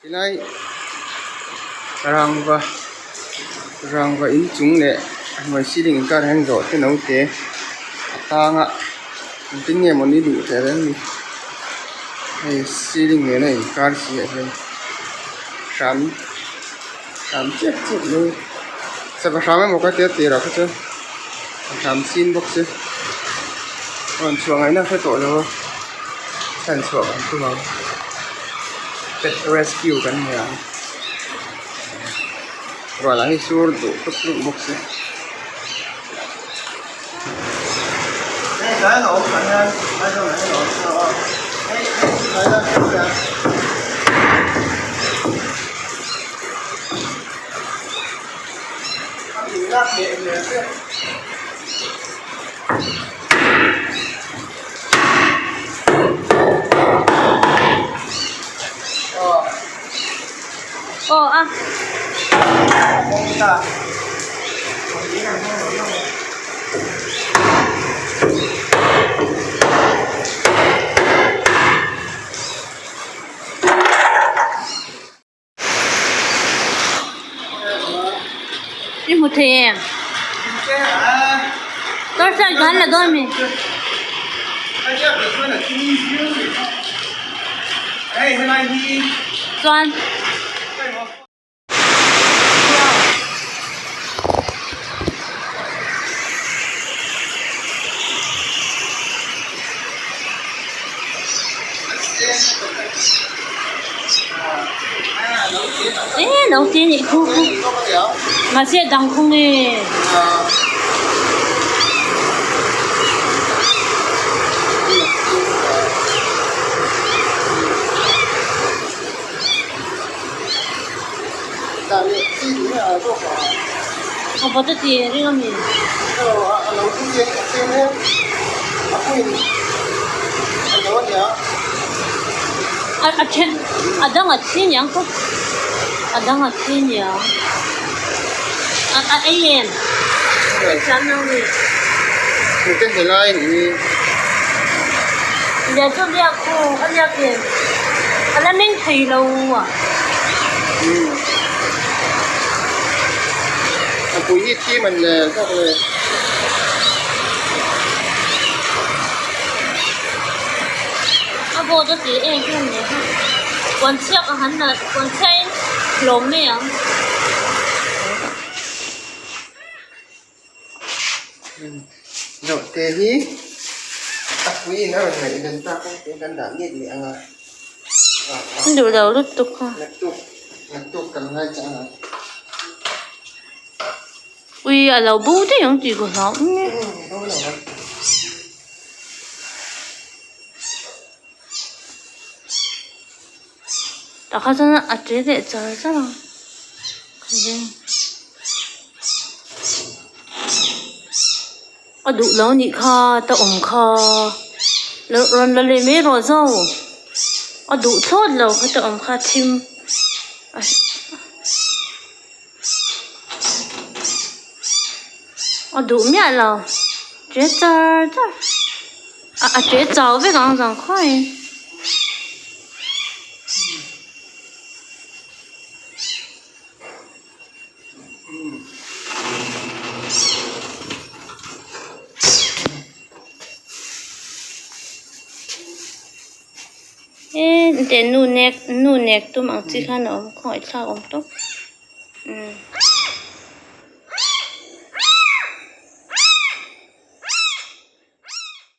Tilai rangva rangva inchung leh a hnuai ceiling inkar ah hian zawhte naute a tang a engtin nge mawni luh theih reng ni hei ceiling nena inkar si ah hian hram hram chiap chiap mai sava hram emaw ka tia tirah kha chuan a hram sin bawk se rawn chhuah ngaihna a hre tawh lo a chhan chhuah kan tum ang pet rescue kan ni ang ruah lah hi sur duh tluk tluk bawk se. Aw a. I hmu thei em? Torchlight kan la dawn mi? Chuan. E naute nih khu khu mahse a dang khu nge. A va ta ti ring a mi. A a then a dang a thi niang khaw a dang a thi niang a a ei em a thiam lo mi. Lian chu liak khu a liak em a la meng thei lo a. A pui hi thi man le zawk le. A vawt a ti em em leh ha puan chhiak a han la puan chhiah in hlawm mai ang. Zawhte hi a puiin a rawn ngaihven tak a tin kan dah let leh ang a. Duh lo lutuk a. Naktuk naktuk kan ngai chang ang. Ui a lo bo daih ang tih ka hlau nia. Bo lo ang. Tah kha chuan a che leh char char a a duh lo anih kha ta awm kha rawn la leh mai rawh zo a duh thlawt lo kha ta awm kha thim a duh miah lo che char char a che chau vek ang zang khawi. He nu nek nu nek tum ang chi khan a awm khawngaih thlak awm tawp.